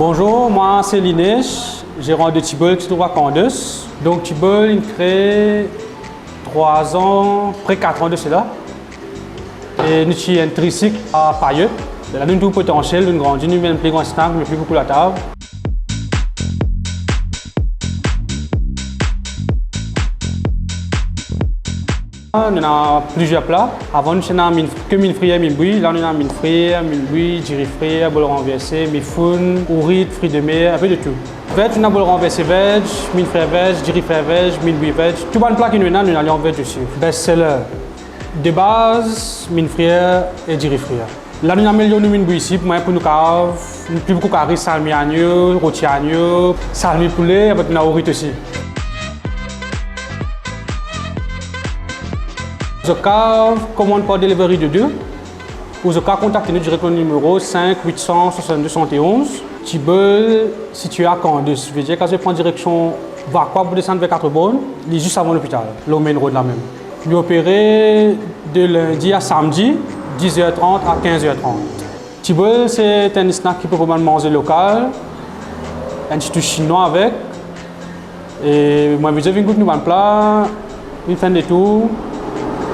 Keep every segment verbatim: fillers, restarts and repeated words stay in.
Bonjour, moi c'est Linesh, gérant de Tibol qui se trouve à Candeus. Donc Tibol, il crée trois ans, près quatre ans de cela. E nou ti enn trisik a Payet. La nou trouv potansiel, nou grandi, nou vinn pli gran snack, nou pli boukou latab. Nou ena plizier pla. Avan nou ti ena minn, ke minn frir, minn bwi. La nou ena minn frir, minn bwi, diri frir, bol ranverse, mifoun, ourit, fri de mer, inpe de tou. Veg, nou ena bol ranverse veg, minn frir veg, diri frir veg, minn bwi veg. Tou bann pla ki nou ena, nou ena li an veg osi. Best seller. De baz, minn frir e diri frir. La nou amelior nou minn bwi isi, pou mwa, pou nou kav, nou pli boukou kari, salmi agno, roti agno, salmi poule, apre nou ena ourit osi. Zot kav komann par delivery de deux, ou zot kav kontakte nou direk lor nimero cinq huit cent soixante-deux soixante et onze. Tibol sitie a Candeus, vedir kan zot pran direksion Vacoas pou desann ver Quatre Bornes, li zis avan lopital, lor main road la mem. Nou opere de lindi a samdi, diz er trant a kinz er trant. Tibol se enn snack ki propoz bann manze lokal, enn ti tou sinwa avek. E mwa, vinn gout nou bann pla, vinn fer enn letour.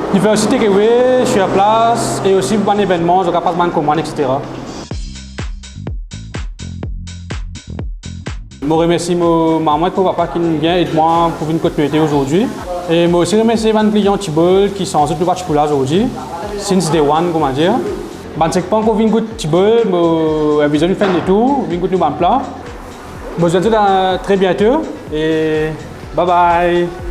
Nou fer osi take away, sur place, e osi pou bann evennman, zot kav pas bann komann, et cetera. Mo remersi mo mama ek mo papa ki inn bien ed mwa pou vinn kot nou ete azordi. E mo osi remersi bann klian Tibol ki sanz zot nou pa ti pou la azordi, since day one, kouma dir. Bann seki pa ankor vinn gout Tibol, mo invit zot vinn fer enn letour, vinn gout nou bann pla. Mo dir zot a tre biento e bye bye.